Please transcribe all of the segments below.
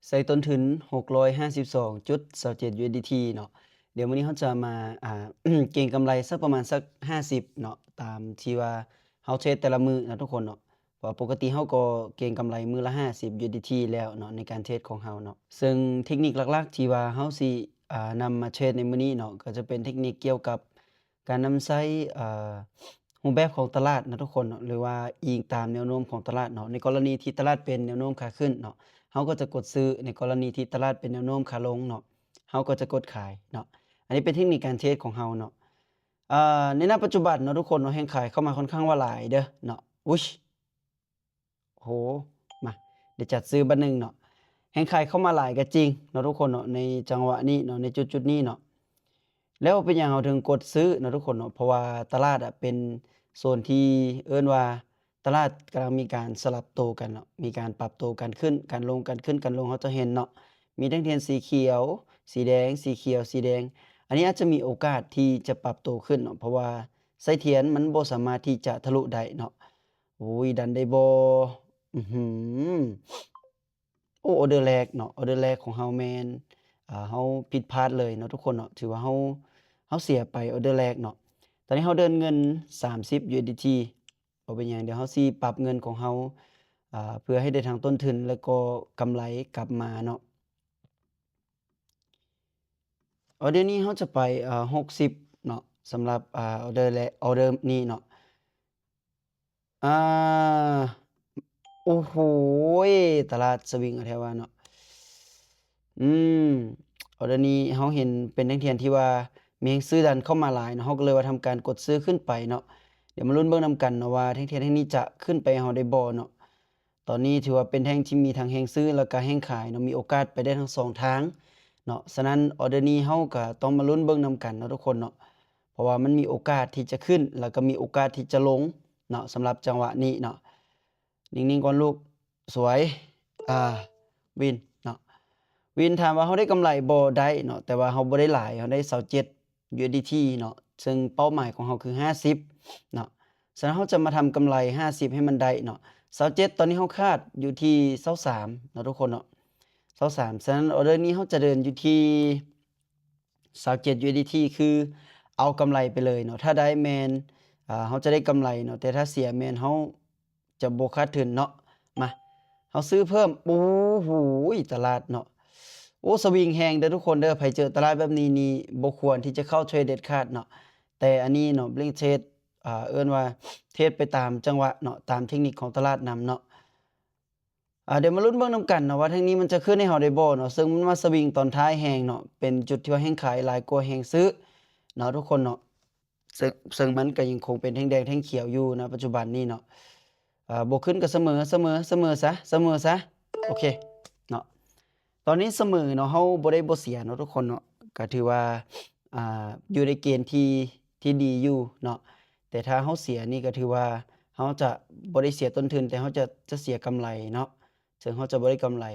ໃສ່ຕົ້ນທຶນຫົກຮ້ອຍຫ້າສິບສອງຈຸດຊາວເຈັດ USDT ເນາະ. ດຽວມື້ນີ້ເຮົາຈະມາ ອ່າ ເກັງກຳໄລສັກປະມານສັກຫ້າສິບເນາະ ຕາມທີ່ວ່າເຮົາເທຣດແຕ່ລະມື້ເນາະທຸກຄົນເນາະ. ເພາະວ່າປົກກະຕິເຮົາກໍເກັງກຳໄລມື້ລະຫ້າສິບ USDT ແລ້ວເນາະ ໃນການເທຣດຂອງເຮົາເນາະ. ເຊິ່ງເທັກນິກຫຼັກໆທີ່ວ່າເຮົາຊິ ອ່າ ນຳມາເທຣດໃນມື້ນີ້ເນາະ ກໍຈະເປັນເທັກນິກກ່ຽວກັບ ການນຳໃຊ້ ເອີ ຮູບແບບຂອງຕະຫຼາດເນາະທຸກຄົນເນາະ ຫຼືວ່າອີງຕາມແນວໂນ້ມຂອງຕະຫຼາດເນາະ. ໃນກໍລະນີທີ່ຕະຫຼາດເປັນແນວໂນ້ມຂາຂຶ້ນເນາະ ເຮົາກໍຈະກົດຊື້, ໃນກໍລະນີທີ່ຕະຫຼາດເປັນແນວໂນ້ມຂາລົງເນາະ ເຮົາກໍຈະກົດຂາຍເນາະ. ອັນນີ້ເປັນເທັກນິກການເທຣດຂອງເຮົາເນາະ. ເອີ ໃນ ນະ ປັດຈຸບັນເນາະທຸກຄົນເນາະ ແຮງຂາຍເຂົ້າມາຄ່ອນຂ້າງວ່າຫຼາຍເດີ້ເນາະ. ອຸ້ຍ ໂຫ ມາ ດຽວຈັດຊື້ບາດໜຶ່ງເນາະ. ແຮງຂາຍເຂົ້າມາຫຼາຍກໍຈິງເນາະທຸກຄົນເນາະ ໃນຈັງຫວະນີ້ເນາະ ໃນຈຸດໆນີ້ເນາະ. ແລ້ວເປັນຫຍັງເຮົາເຖິງກົດຊື້ເນາະທຸກຄົນເນາະ? ເພາະວ່າຕະຫຼາດອະເປັນໂຊນທີ່ເອີ້ນວ່າຕະຫຼາດກຳລັງມີການສະຫຼັບໂຕກັນເນາະ, ມີການປັບໂຕກັນຂຶ້ນ ກັນລົງ ກັນຂຶ້ນ ກັນລົງ ເຮົາຈະເຫັນເນາະ ມີທັງທຽນສີຂຽວ ສີແດງ ສີຂຽວ ສີແດງ. ອັນນີ້ອາດຈະມີໂອກາດທີ່ຈະປັບໂຕຂຶ້ນເນາະ ເພາະວ່າສາຍທຽນມັນບໍ່ສາມາດທີ່ຈະທະລຸໄດ້ເນາະ. ໂອ້ຍ ດັນໄດ້ບໍ່? ອືຫື ໂອ້ ອໍເດີແລກເນາະ ອໍເດີແລກຂອງເຮົາແມ່ນ ອ່າ ເຮົາຜິດພາດເລີຍເນາະທຸກຄົນເນາະ. ຖືວ່າເຮົາ ເຮົາເສຍໄປອໍເດີແລກເນາະ. ຕອນນີ້ເຮົາເດີນເງິນສາມສິບ USDT ບໍ່ເປັນຫຍັງ ດຽວເຮົາຊິປັບເງິນຂອງເຮົາ ອ່າ ເພື່ອໃຫ້ໄດ້ທັງຕົ້ນທຶນ ແລ້ວກໍກຳໄລກັບມາເນາະ. ອໍເດີນີ້ເຮົາຈະໄປ ເອີ ຫົກສິບເນາະ ສຳລັບ ອ່າ ອໍເດີແລກ ອໍເດີນີ້ເນາະ. ອ່າ ໂອ້ໂຫ ຕະຫຼາດສະວິງເອົາແທ້ວ່າເນາະ. ອືມ ອໍເດີນີ້ເຮົາເຫັນເປັນແທ່ງທຽນທີ່ວ່າມີແຮງຊື້ດັນເຂົ້າມາຫຼາຍເນາະ ເຮົາກໍເລີຍວ່າທຳການກົດຊື້ຂຶ້ນໄປເນາະ. ດຽວມາລຸ້ນເບິ່ງນຳກັນເນາະວ່າແທ່ງທຽນແທ່ງນີ້ຈະຂຶ້ນໄປເຮົາໄດ້ບໍ່ເນາະ. ຕອນນີ້ຖືວ່າເປັນແທ່ງທີ່ມີທັງແຮງຊື້ ແລ້ວກະແຮງຂາຍເນາະ ມີໂອກາດໄປໄດ້ທັງສອງທາງເນາະ. ສະນັ້ນ ອໍເດີນີ້ເຮົາກະຕ້ອງມາລຸ້ນເບິ່ງນຳກັນເນາະທຸກຄົນເນາະ ເພາະວ່າມັນມີໂອກາດທີ່ຈະຂຶ້ນ ແລ້ວກະມີໂອກາດທີ່ຈະລົງເນາະ ສຳລັບຈັງຫວະນີ້ເນາະ. ນິ່ງໆກ່ອນລູກ ສວຍ ອ່າ ວິນເນາະ. ວິນ ຖາມວ່າເຮົາໄດ້ກຳໄລບໍ່? ໄດ້ເນາະ ແຕ່ວ່າເຮົາບໍ່ໄດ້ຫຼາຍ ເຮົາໄດ້ຊາວເຈັດ USDT ເນາະ ເຊິ່ງເປົ້າໝາຍຂອງເຮົາຄືຫ້າສິບເນາະ. ສະນັ້ນເຮົາຈະມາທຳກຳໄລຫ້າສິບໃຫ້ມັນໄດ້ເນາະ. ຊາວເຈັດ ຕອນນີ້ເຮົາຂາດຢູ່ທີ່ຊາວສາມເນາະທຸກຄົນເນາະ ຊາວສາມ. ສະນັ້ນ ອໍເດີນີ້ເຮົາຈະເດີນຢູ່ທີ່ຊາວເຈັດ USDT ຄືເອົາກຳໄລໄປເລີຍເນາະ. ຖ້າໄດ້ແມ່ນ ອ່າ ເຮົາຈະໄດ້ກຳໄລເນາະ ແຕ່ຖ້າເສຍແມ່ນເຮົາ ຈະບໍ່ຂາດທຶນເນາະ. ມາ ເຮົາຊື້ເພີ່ມ. ໂອ້ໂຫ ຕະຫຼາດເນາະ ໂອ້ ສະວິງແຮງເດີ້ທຸກຄົນເດີ້. ໃຜເຈີຕະຫຼາດແບບນີ້ນີ້ ບໍ່ຄວນທີ່ຈະເຂົ້າເທຣດເດັດຂາດເນາະ. ແຕ່ອັນນີ້ເນາະ ເຫຼັ້ງເທຣດ ອ່າ ເອີ້ນວ່າເທຣດໄປຕາມຈັງຫວະເນາະ ຕາມເທັກນິກຂອງຕະຫຼາດນຳເນາະ. ອ່າ ດຽວມາລຸ້ນເບິ່ງນຳກັນເນາະວ່າແທ່ງນີ້ມັນຈະຂຶ້ນໃຫ້ເຮົາໄດ້ບໍ່ເນາະ ເຊິ່ງມັນມາສະວິງຕອນທ້າຍແຮງເນາະ ເປັນຈຸດທີ່ວ່າແຮງຂາຍຫຼາຍກວ່າແຮງຊື້ເນາະທຸກຄົນເນາະ. ເຊິ່ງ ເຊິ່ງມັນກໍຍັງຄົງເປັນແທ່ງແດງແທ່ງຂຽວຢູ່ນະ ປັດຈຸບັນນີ້ເນາະ. ອ່າ ບໍ່ຂຶ້ນກໍສະເໝີ ສະເໝີ ສະເໝີຊະ ສະເໝີຊະ. ໂອເຄເນາະ ຕອນນີ້ສະເໝີເນາະ ເຮົາບໍ່ໄດ້ບໍ່ເສຍເນາະທຸກຄົນເນາະ. ກໍຖືວ່າ ອ່າ ຢູ່ໃນເກນທີ່ ທີ່ດີຢູ່ເນາະ. ແຕ່ຖ້າເຮົາເສຍນີ້ກໍຖືວ່າເຮົາຈະບໍ່ໄດ້ເສຍຕົ້ນທຶນ ແຕ່ເຮົາຈະ ຈະເສຍກຳໄລເນາະ. ເຊິ່ງເຮົາຈະບໍ່ໄດ້ກຳໄລ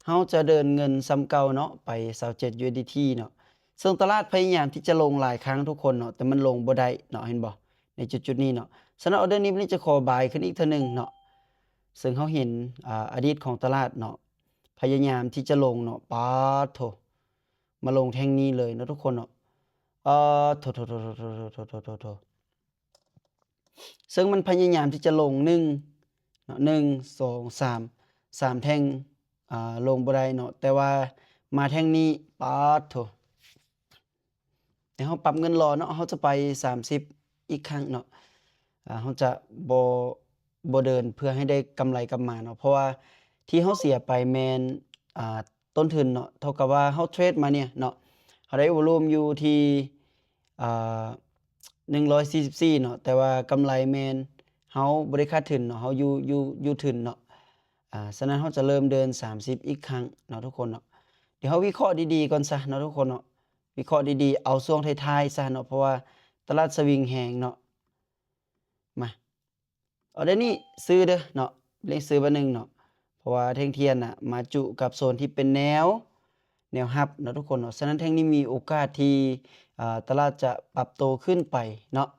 ເຮົາຈະເດີນເງິນສ່ຳເກົ່າເນາະ ໄປຊາວເຈັດ USDT ເນາະ. ເຊິ່ງຕະຫຼາດພະຍາຍາມທີ່ຈະລົງຫຼາຍຄັ້ງທຸກຄົນເນາະ ແຕ່ມັນລົງບໍ່ໄດ້ເນາະ ເຫັນບໍ່ ໃນຈຸດໆນີ້ເນາະ. ສະນັ້ນ ອໍເດີນີ້ ນີ້ຈະຂໍບາຍຂຶ້ນອີກເທື່ອໜຶ່ງເນາະ. ເຊິ່ງເຮົາເຫັນ ອາ ອະດີດຂອງຕະຫຼາດເນາະ ພະຍາຍາມທີ່ຈະລົງເນາະ. ປາດໂທ້ ມາລົງແທ່ງນີ້ເລີຍເນາະທຸກຄົນເນາະ. ເອີ ໂທ້ໆໆໆ ເຊິ່ງມັນພະຍາຍາມທີ່ຈະລົງ ໜຶ່ງເນາະ ໜຶ່ງ ສອງ ສາມ ສາມແທ່ງ ອ່າ ລົງບໍ່ໄດ້ເນາະ. ແຕ່ວ່າມາແທ່ງນີ້ ປາດໂທ້ ໃຫ້ເຮົາປັບເງິນລໍເນາະ ເຮົາຈະໄປສາມສິບອີກຄັ້ງເນາະ. ອ່າ ເຮົາຈະບໍ່ ບໍ່ເດີນເພື່ອໃຫ້ໄດ້ກຳໄລກັບມາເນາະ ເພາະວ່າທີ່ເຮົາເສຍໄປແມ່ນ ອ່າ ຕົ້ນທຶນເນາະ ເທົ່າກັບວ່າເຮົາເທຣດມານີ້ເນາະ ເຮົາໄດ້ວອລຸ່ມຢູ່ທີ່ ອ່າ ໜຶ່ງຮ້ອຍສີ່ສິບສີ່ເນາະ ແຕ່ວ່າກຳໄລແມ່ນເຮົາບໍ່ໄດ້ຂາດທຶນເນາະ ເຮົາຢູ່ ຢູ່ ຢູ່ທຶນເນາະ. ອ່າ ສະນັ້ນເຮົາຈະເລີ່ມເດີນສາມສິບອີກຄັ້ງເນາະທຸກຄົນເນາະ. ດຽວເຮົາວິເຄາະດີໆກ່ອນຊະເນາະທຸກຄົນເນາະ ວິເຄາະດີໆ ເອົາຊ່ວງທ້າຍໆຊະເນາະ ເພາະວ່າຕະຫຼາດສະວິງແຮງເນາະ. ມາ ອໍເດີນີ້ຊື້ເດີ້ເນາະ ເລັງຊື້ບາດໜຶ່ງເນາະ ເພາະວ່າແທ່ງທຽນນະມາຈຸກັບໂຊນທີ່ເປັນແນວ ແນວຮັບເນາະທຸກຄົນເນາະ. ສະນັ້ນແທ່ງນີ້ມີໂອກາດທີ່ ອ່າ ຕະຫຼາດຈະປັບໂຕຂຶ້ນໄປເນາະ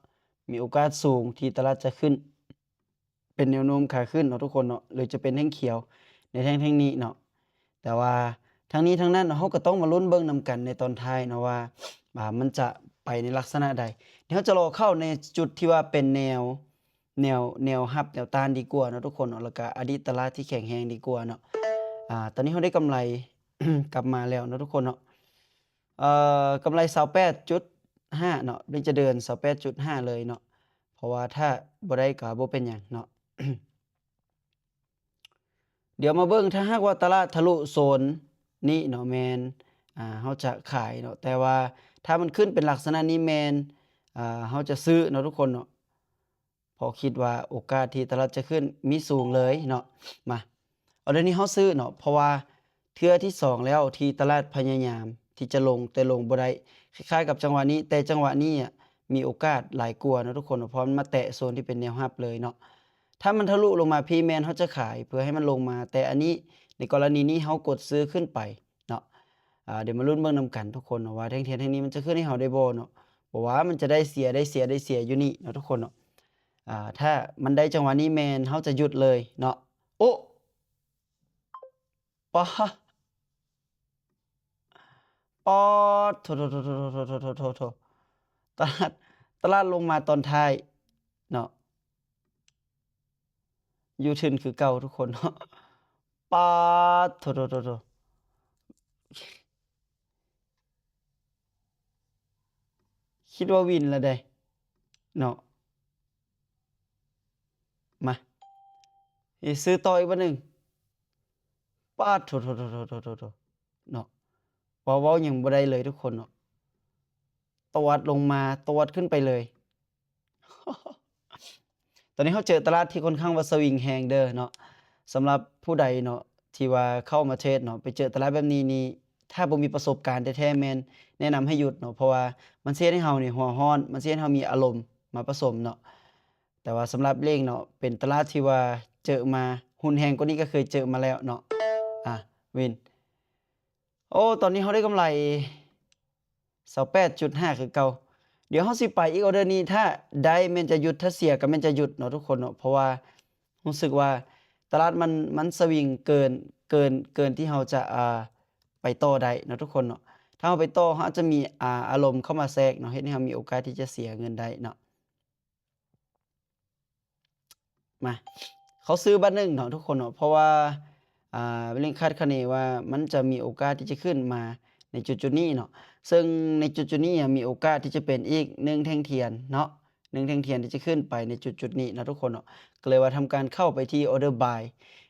ມີໂອກາດສູງທີ່ຕະຫຼາດຈະຂຶ້ນ ເປັນແນວໂນ້ມຂາຂຶ້ນເນາະທຸກຄົນເນາະ ຫຼືຈະເປັນແທ່ງຂຽວໃນແທ່ງ ແທ່ງນີ້ເນາະ. ແ ແຕ່ວ່າທັງນີ້ທັງນັ້ນ ເຮົາກໍຕ້ອງມາລຸ້ນເບິ່ງນຳກັນໃນຕອນທ້າຍເນາະວ່າ ວ່າມັນຈະໄປໃນລັກສະນະໃດ. ດຽວເຮົາຈະລໍເຂົ້າໃນຈຸດທີ່ວ່າເປັນແນວ ແນວ ແນວຮັບແນວຕ້ານດີກວ່າເນາະທຸກຄົນເນາະ ແລ້ວກະອະດີດຕະຫຼາດທີ່ແຂງແຮງດີກວ່າເນາະ. ອາ ຕອນນີ້ເຮົາໄດ້ກຳໄລ ກັບມາແລ້ວເນາະທຸກຄົນເນາະ. ເອີ ກຳໄລຊາວແປດຈຸດຫ້າເນາະ ເລກຈະເດີນຊາວແປດຈຸດຫ້າເລີຍເນາະ ເພາະວ່າຖ້າບໍ່ໄດ້ກໍບໍ່ເປັນຫຍັງເນາະ. ດຽວມາເບິ່ງ ຖ້າຫາກວ່າຕະຫຼາດທະລຸໂຊນນີ້ເນາະ ແມ່ນ ອ່າ ເຮົາຈະຂາຍເນາະ ແຕ່ວ່າຖ້າມັນຂຶ້ນເປັນລັກສະນະນີ້ແມ່ນ ອ່າ ເຮົາຈະຊື້ເນາະທຸກຄົນເນາະ ເພາະຄິດວ່າໂອກາດທີ່ຕະຫຼາດຈະຂຶ້ນມີສູງເລີຍເນາະ. ມາ ອໍເດີນີ້ເຮົາຊື້ເນາະ ເພາະວ່າເທື່ອທີສອງແລ້ວທີ່ຕະຫຼາດພະຍາຍາມທີ່ຈະລົງ ແຕ່ລົງບໍ່ໄດ້ ຄ້າຍໆກັບຈັງຫວະນີ້ ແຕ່ຈັງຫວະນີ້ອະມີໂອກາດຫຼາຍກວ່າເນາະທຸກຄົນເນາະ ເພາະມັນມາແຕະໂຊນທີ່ເປັນແນວຮັບເລີຍເນາະ. ຖ້າມັນທະລຸລົງມາພີ້ແມ່ນເຮົາຈະຂາຍເພື່ອໃຫ້ມັນລົງມາ ແຕ່ອັນນີ້ ໃນກໍລະນີນີ້ເຮົາກົດຊື້ຂຶ້ນໄປເນາະ. ອ່າ ດຽວມາລຸ້ນເບິ່ງນຳກັນທຸກຄົນເນາະ ວ່າແທ່ງທຽນແທ່ງນີ້ມັນຈະຂຶ້ນໃຫ້ເຮົາໄດ້ບໍ່ເນາະ ບໍ່ວ່າມັນຈະໄດ້ເສຍ ໄດ້ເສຍ ໄດ້ເສຍຢູ່ນີ້ເນາະທຸກຄົນເນາະ. ອ່າ ຖ້າມັນໄດ້ຈັງຫວະນີ້ແມ່ນເຮົາຈະຢຸດເລີຍເນາະ. ໂອ້ ປາ ປາດ ໂຖ ຕະຫຼາດ ຕະຫຼາດລົງມາຕອນທ້າຍເນາະ ຢູເທີນຄືເກົ່າທຸກຄົນເນາະ. ປາດ ໂຖ ໂຖ ໂຖ ໂຖ ຄິດວ່າວິນລະເດ້ເນາະ. ມາ ຊິຊື້ຕໍ່ອີກບາດໜຶ່ງ. ປາດ ໂຖ ໂຖ ໂຖ ເນາະ ເວົ້າ ເວົ້າຫຍັງບໍ່ໄດ້ເລີຍທຸກຄົນເນາະ ຕະວັດລົງມາ ຕະວັດຂຶ້ນໄປເລີຍ. ຕອນນີ້ເຮົາເຈີຕະຫຼາດທີ່ຄ່ອນຂ້າງວ່າສະວິງແຮງເດີເນາະ. ສຳລັບຜູ້ໃດເນາະ ທີ່ວ່າເຂົ້າມາເທຣດເນາະ ໄປເຈີຕະຫຼາດແບບນີ້ນີ້ ຖ້າບໍ່ມີປະສົບການແທ້ໆ ແມ່ນແນະນຳໃຫ້ຢຸດເນາະ ເພາະວ່າມັນຊິເຮັດໃຫ້ເຮົານີ້ຫົວຮ້ອນ ມັນຊິເຮັດໃຫ້ເຮົາມີອາລົມມາປະສົມເນາະ. ແຕ່ວ່າສຳລັບເລກເນາະ ເປັນຕະຫຼາດທີ່ວ່າເຈີມາຮຸນແຮງກວ່ານີ້ກໍເຄີຍເຈີມາແລ້ວເນາະ. ອ່າ ວິນ ໂອ້ ຕອນນີ້ເຮົາໄດ້ກຳໄລຊາວແປດຈຸດຫ້າຄືເກົ່າ. ດຽວເຮົາຊິໄປອີກອອເດີນີ້ ຖ້າໄດ້ແມ່ນຈະຢຸດ ຖ້າເສຍກໍແມ່ນຈະຢຸດເນາະທຸກຄົນເນາະ ເພາະວ່າຮູ້ສຶກວ່າຕະຫຼາດມັນ ມັນສະວິງເກີນ ເກີນ ເກີນທີ່ເຮົາຈະ ອ່າ ໄປຕໍ່ໄດ້ເນາະທຸກຄົນເນາະ. ຖ້າເຮົາໄປຕໍ່ ເຮົາອາດຈະມີ ອ່າ ອາລົມເຂົ້າມາແຊກເນາະ ເຮັດໃຫ້ເຮົາມີໂອກາດທີ່ຈະເສຍເງິນໄດ້ເນາະ. ມາ ເຂົາຊື້ບາດໜຶ່ງເນາະທຸກຄົນເນາະ ເພາະວ່າ ອ່າ ເລັງຄາດຄະເນວ່າມັນຈະມີໂອກາດທີ່ຈະຂຶ້ນມາໃນຈຸດໆນີ້ເນາະ ເຊິ່ງໃນຈຸດໆນີ້ອະ ມີໂອກາດທີ່ຈະເປັນອີກໜຶ່ງແທ່ງທຽນເນາະ ໜຶ່ງແທ່ງທຽນທີ່ຈະຂຶ້ນໄປໃນຈຸດໆນີ້ເນາະທຸກຄົນເນາະ. ກໍເລີຍວ່າທຳການເຂົ້າໄປທີ່ order buy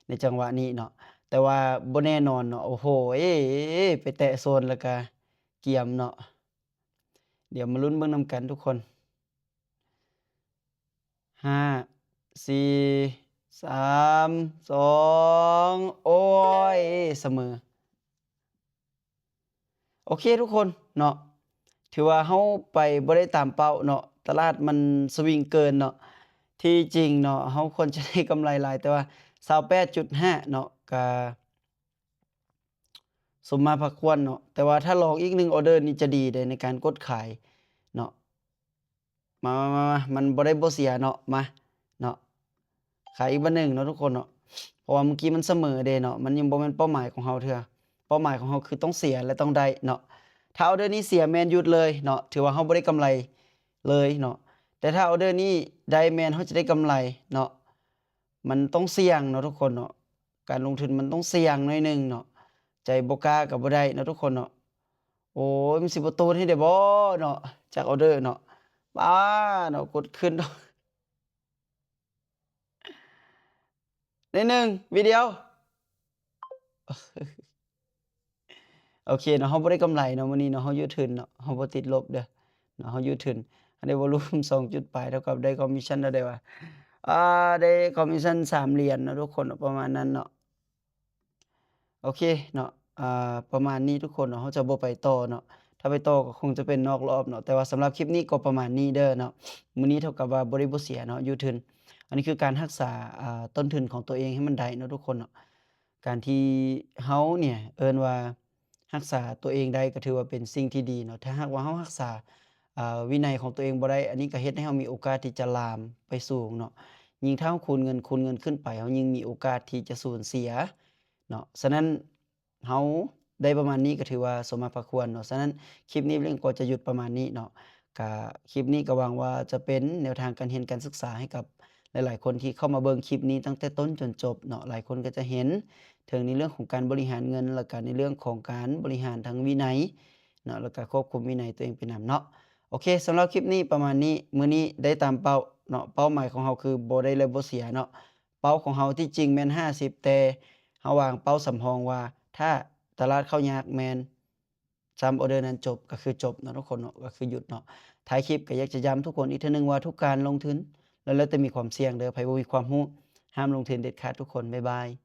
ໃນຈັງຫວະນີ້ເນາະ ແຕ່ວ່າບໍ່ແນ່ນອນເນາະ. ໂອ້ໂຫ ເອ ໄປແຕະໂຊນແລ້ວກະກຽມເນາະ. ດຽວມາລຸ້ນເບິ່ງນຳກັນທຸກຄົນ. ຫ້າ ສີ່ ສາມ ສອງ ໂອ້ຍ ສະເໝີ. ໂອເຄທຸກຄົນເນາະ ຖືວ່າເຮົາໄປບໍ່ໄດ້ຕາມເປົ້າເນາະ ຕະຫຼາດມັນສະວິງເກີນເນາະ. ທີ່ຈິງເນາະ ເຮົາຄວນຈະໄດ້ກຳໄລຫຼາຍ ແຕ່ວ່າ ຊາວແປດຈຸດຫ້າ ເນາະ ກະສົມມາພາຄວນເນາະ. ແຕ່ວ່າຖ້າລອງອີກໜຶ່ງອອເດີນີ້ຈະດີເດ້ ໃນການກົດຂາຍເນາະ. ມາ ມາ ມາ ມາ ມັນບໍ່ໄດ້ບໍ່ເສຍເນາະ ມາເນາະ ຂາຍອີກບາດໜຶ່ງເນາະທຸກຄົນເນາະ. ເພາະວ່າເມື່ອກີ້ມັນສະເໝີເດ້ເນາະ ມັນຍັງບໍ່ແມ່ນເປົ້າໝາຍຂອງເຮົາເທື່ອ. ເປົ້າໝາຍຂອງເຮົາຄືຕ້ອງເສຍ ແລະ ຕ້ອງໄດ້ເນາະ. ຖ້າອອເດີນີ້ເສຍແມ່ນຢຸດເລີຍເນາະ ຖືວ່າເຮົາບໍ່ໄດ້ກຳໄລເລີຍເນາະ. ແຕ່ຖ້າອອເດີນີ້ໄດ້ແມ່ນເຮົາຈະໄດ້ກຳໄລເນາະ. ມັນຕ້ອງສ່ຽງເນາະທຸກຄົນເນາະ ການລົງທຶນມັນຕ້ອງສ່ຽງໜ້ອຍໜຶ່ງເນາະ. ໃຈບໍ່ກ້າກໍບໍ່ໄດ້ເນາະທຸກຄົນເນາະ. ໂອ້ຍ ມັນຊິບໍ່ຕູດໃຫ້ໄດ້ບໍ່ເນາະ ຈັກອອເດີເນາະ. ປ້າເນາະ ກົດຂຶ້ນເນາະ ໜ້ອຍໜຶ່ງ ວິດດຽວ. ໂອເຄເນາະ ເຮົາບໍ່ໄດ້ກຳໄລເນາະມື້ນີ້ເນາະ ເຮົາຢູ່ທຶນເນາະ ເຮົາບໍ່ຕິດລົບເດີເນາະ ເຮົາຢູ່ທຶນ. ເຮົາໄດ້ວອລຸ່ມສອງຈຸດປາຍ ເທົ່າກັບໄດ້ຄອມມິດຊັນເທົ່າໃດວະ ອ່າ ໄດ້ຄອມມິດຊັນສາມຫຼຽນເນາະທຸກຄົນເນາະ ປະມານນັ້ນເນາະ. ໂອເຄເນາະ ອ່າ ປະມານນີ້ທຸກຄົນເນາະ ເຮົາຈະບໍ່ໄປຕໍ່ເນາະ ຖ້າໄປຕໍ່ກໍຄົງຈະເປັນນອກລອບເນາະ. ແຕ່ວ່າສຳລັບຄລິບນີ້ກໍປະມານນີ້ເດີເນາະ ມື້ນີ້ເທົ່າກັບວ່າບໍ່ໄດ້ບໍ່ເສຍເນາະ ຢູ່ທຶນ. ອັນນີ້ຄືການຮັກສາ ອ່າ ຕົ້ນທຶນຂອງຕົວເອງໃຫ້ມັນໄດ້ເນາະທຸກຄົນເນາະ. ການທີ່ເຮົາເນີ້ຍເອີ້ນວ່າຮັກສາຕົວເອງໄດ້ກໍຖືວ່າເປັນສິ່ງທີ່ດີເນາະ. ຖ້າຫາກວ່າເຮົາຮັກສາ ອ່າ ວິໄນຂອງຕົວເອງບໍ່ໄດ້ ອັນນີ້ກໍເຮັດໃຫ້ເຮົາມີໂອກາດທີ່ຈະລາມໄປສູງເນາະ. ຍິ່ງຖ້າເຮົາຄູນເງິນ ຄູນເງິນຂຶ້ນໄປ ເຮົາຍິ່ງມີໂອກາດທີ່ຈະສູນເສຍເນາະ. ສະນັ້ນ ເຮົາໄດ້ປະມານນີ້ກໍຖືວ່າສົມມາພາຄວນເນາະ. ສະນັ້ນຄລິບນີ້ເອງກໍຈະຢຸດປະມານນີ້ເນາະ. ກະຄລິບນີ້ກໍຫວັງວ່າຈະເປັນແນວທາງການຮຽນການສຶກສາໃຫ້ກັບຫຼາຍໆຄົນທີ່ເຂົ້າມາເບິ່ງຄລິບນີ້ຕັ້ງແຕ່ຕົ້ນຈົນຈົບເນາະ. ຫຼາຍຄົນກໍຈະເຫັນເຖິງໃນເລື່ອງຂອງການບໍລິຫານເງິນ ແລ້ວກະໃນເລື່ອງຂອງການບໍລິຫານທາງວິໄນເນາະ ແລ້ວກະຄວບຄຸມວິໄນຕົວເອງໄປນຳເນາະ. ໂອເຄ ສຳລັບຄລິບນີ້ປະມານນີ້. ມື້ນີ້ໄດ້ຕາມເປົ້າເນາະ. ເປົ້າໝາຍຂອງເຮົາຄືບໍ່ໄດ້ ແລະ ບໍ່ເສຍເນາະ. ເປົ້າຂອງເຮົາທີ່ຈິງແມ່ນຫ້າສິບ ແຕ່ເຮົາວາງເປົ້າສຳຮອງວ່າ ຖ້າຕະຫຼາດເຂົ້າຍາກແມ່ນ ສາມອອເດີນັ້ນຈົບ ກໍຄືຈົບເນາະທຸກຄົນເນາະ ກໍຄືຢຸດເນາະ. ທ້າຍຄລິບກໍຢາກຈະຢ້ຳທຸກຄົນອີກເທື່ອໜຶ່ງວ່າ ທຸກການລົງທຶນ ແລ້ວແຕ່ມີຄວາມສ່ຽງເດີ. ໃຜບໍ່ມີຄວາມຮູ້ ຫ້າມລົງທຶນເດັດຂາດທຸກຄົນ. ບາຍບາຍ.